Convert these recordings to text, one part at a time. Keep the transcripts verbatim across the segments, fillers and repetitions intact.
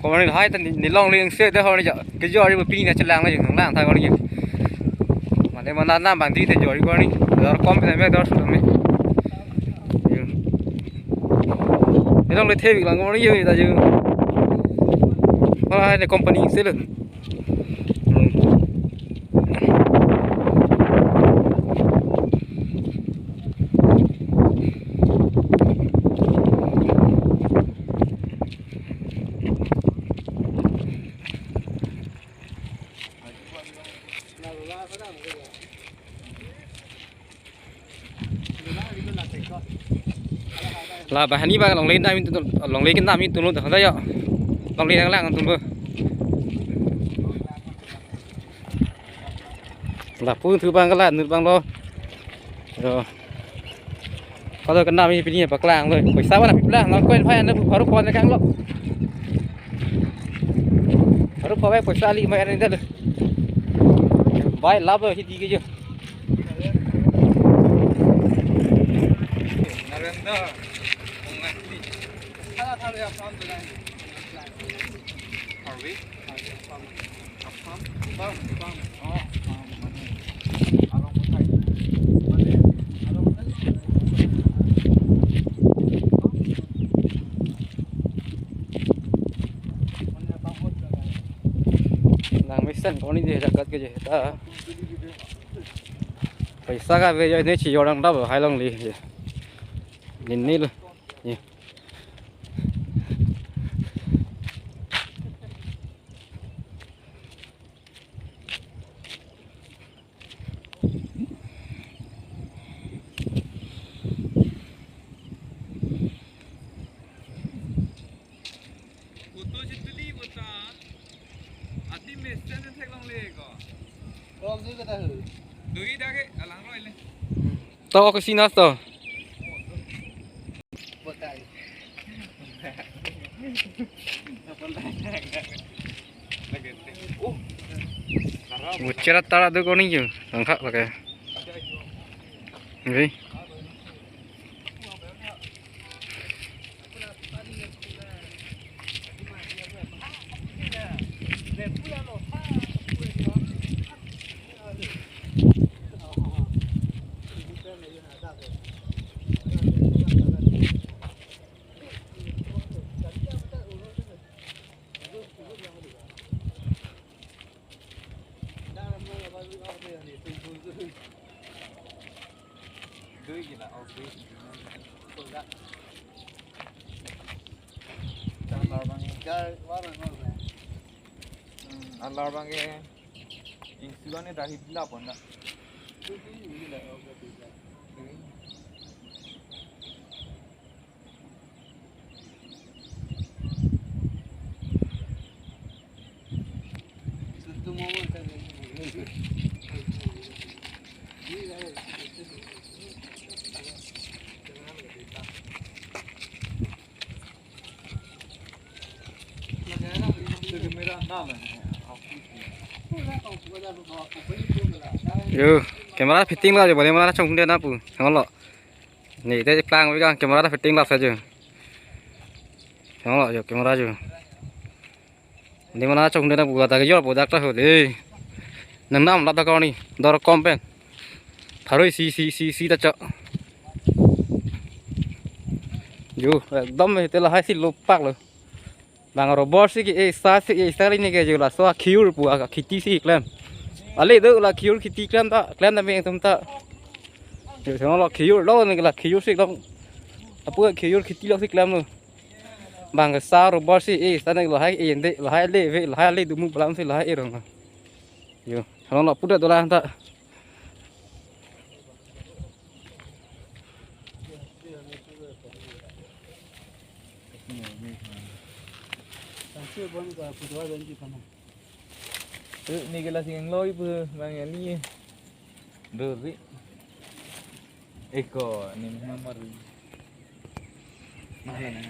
Ko arni lahai ta ne, ne longle angse de ho arni ja. Kejor ri pini na chelang le jong lang ta ko arni. Mane mana nam bang di te jor ri ko arni. Dor kom pe me dor su me. Ne longle thevik lang ko arni ta jo. Wala ne company se le. Hmm. La banghini bang longle nam itu, longle ke nam itu lo dah yo. Longle lang lang itu lo. Lapu thu bang kala nut bang lo. Yo. Kalau kenam ini pini paklang lo. Paisa mana pipla? Nang koin phai anda baru phone kang lo. Baru phone paisa ali mai ada lo. Bai lab lo hidi ke jo. Narendra. Harvey? Farm? Farm? Farm? Oh, farm, mane, along kotai. Mane, along kotai. Nang mesen ko arni je jagat ke je ta. Paisa kave jo ne chijor nang ta hai longle je. Nini lo. Ye. Photo chituli bota. Ati mesen thek longle ko. Kok ji kata hu. Dui dage alang roi le. To ke sinas to. Botai. Muchera tara do ko arni jo. Tangka pakai. Oke. Dui gila, oh, dui. Alar bang. Hmm, alar bang ke. Insuran ni dahi bila pon na. Yo, camera fitting lo jo, bole mana chong de na pu. Holo. Ni te plang wi kang camera ta fitting lap sa jo. Holo jo camera jo. Ni mana chong de na pu ta ke jor pu dak ta ho de. Nang nam lap ta ko arni. Dor kom pen. Pharo isi isi isi isi ta cho. Jo, ekdom te lahai si lopak lo. Bang robor si ke-e sta si e sta le ne ke jo laso akhiur pu akhiti si klem. Ale do la khiur khiti klem ta, klem ta me tum ta. Jo song lo khiur lo ne la khiur si klem. Apu khiur khiti lo si klem lo. Bang sa robor si e sta ne lahai e ende lahai le ve lahai le dumu balam si lahai e rong. Jo, song lo pu da dola ta. Eh, ni kelas yang lo ibu bang yang ni. Dori. Eko ni nomor. Mana na?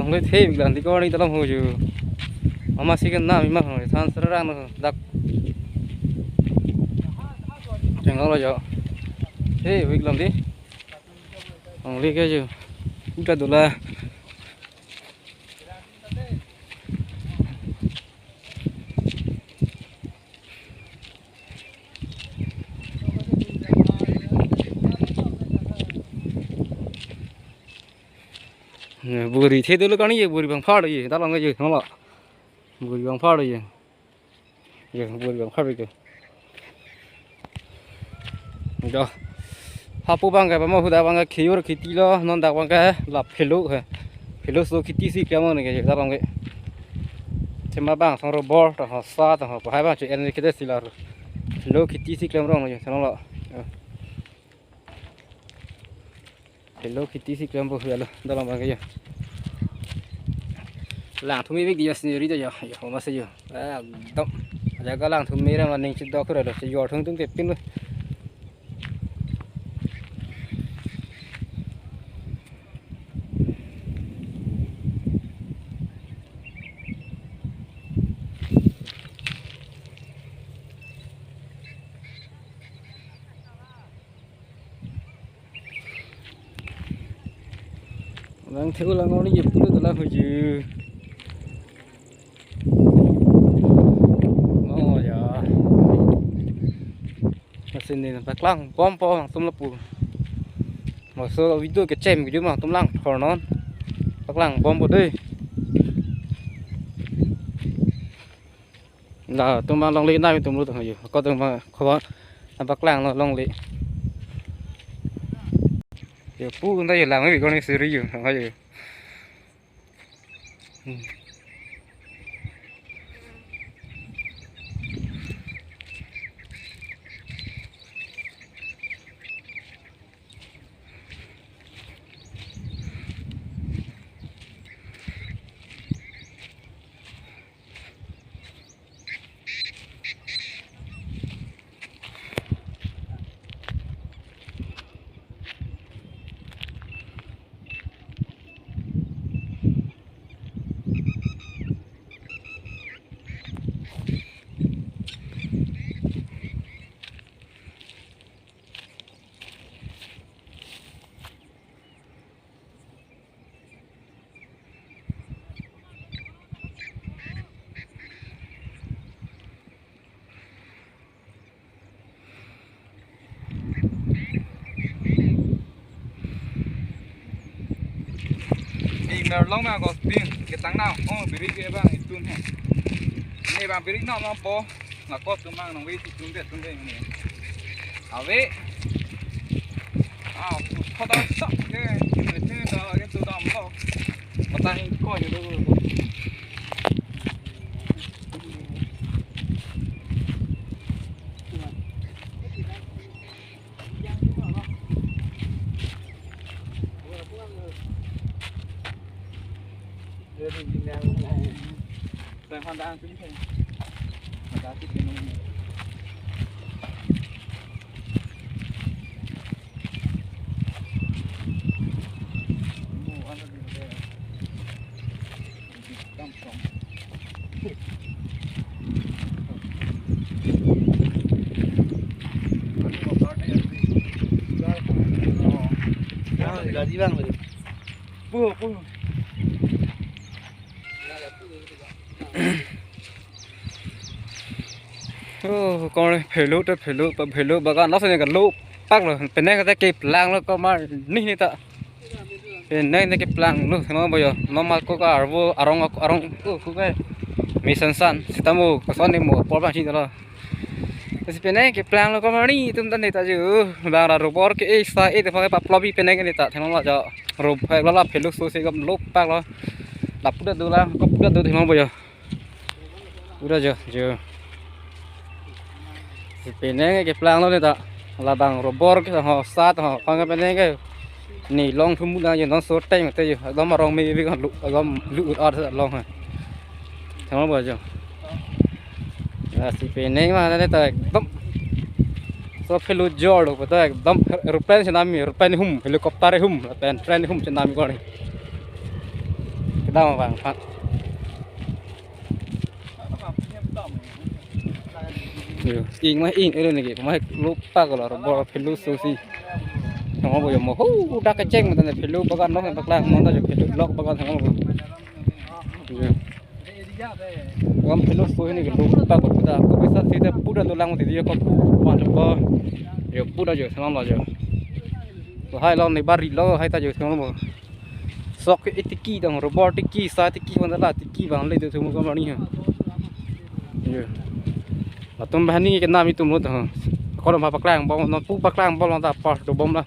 Longle the vik lang di ko ni ta long ho ju. Mama si kenam ima ho than serang no dak. Cheng lo jo. The vik lang di. Longle ke ju. Uta dola. Buri the dolo kani ye, buri bang phar ye, ta long ye, nolo. Buri bang phar ye. Ye, buri bang phar ye. Jo. Hapu bang ke, pama huda bang ke, khiyor kheti lo, non dak bang ke, la phelo he. Phelo so kheti si kya mon ke, ta long ke. Thema bang, song robor, ta ho sa, ta ho, pahai bang, chu en khete si la. Phelo kheti si klem rong ye, ta long lo. Phelo kheti si klem bo hu alo, dalam bang ke ya. Langthum me bik ya scenery ta ya, ya, homa se ya. Ekdom. Jaga langthum me ra maning chidok ra do, chijor thung tung te pin lo. Lang theu lang ori ye pulu tala huju. Oh ya. Masin ni paklang bom po tum lapu. Maso video kechem video ma tum lang thor non. Paklang bom po dei. La tum ma longle na tum lut ha yo. Ko tum ma khobor. Paklang lo longle. Yo pu nda yo lang mi ko ni siri yo. Ha yo. Hmm. Ingnar long ma ko pin ketang na. Oh, birik ke bang itun he. Ne bang birik na long po. Nga ko tum bang nong wi itun ke tun ke ne. Ave. Ah, khoda sak ke. Ne te da ke tu dam lo. Patang ko ni lo. Gari bang. Puh, puh. Oh, kong phelo te phelo, pa phelo bagan, laso ne kalo pak lo, penang kata keplang lo, komat ni ni ta. Penang ne keplang lo, no boyo, no ma ko ka arvo, arong, arong, oh, ko ka. Misan san, sitamo, koson ni mo, por bang sing lo. Si penang keplang lo komat ni, tum tan ni ta ju, bang ra robor ke, eh, sa, eh, te pa, pa plobi penang ni ta, thang lo jo, rob, phai lo la, phelo so se gam lo pak lo, la puda do la, ko puda do thang lo boyo. Udah jo, jo. Si penang keplang lo ni ta. Labang robor ke ho sat ho pang ke penang ke. Ni long thum mula jo non so time te jo. Ekdom arong me bi kan lu, ekdom lu ut ar long ha. Thang lo jo. Ya si penang ma ni ta ekdom. So phelo jor lo ta ekdom aeroplane chenam, aeroplane hum, helicopter hum, lapen train hum chenam ko ni. Dam abang, ha. Yo, ing mah ing, ere niki, mah lupa kalau rubber philo so si. Thango bo yo mo, hu, dak kecheng matan philo bagan nok paklang, monta jo philo lok bagan thango bo. Yo. Wan philo so ini ke lupa ko kita, ko bisa sida pura dolang mati dia ko pu, wan coba. Yo, pura jo, senang lo jo. Lahai lo ni bari lo, hai ta jo, thango bo. Sok ke itiki dong, rubber tiki, sa tiki, bang la tiki, bang le tu thango ko mani ha. Yo. Latum bahani ke nam itum lo ta. Kalau ma paklang bom, non pu paklang bom ta pas do bom la.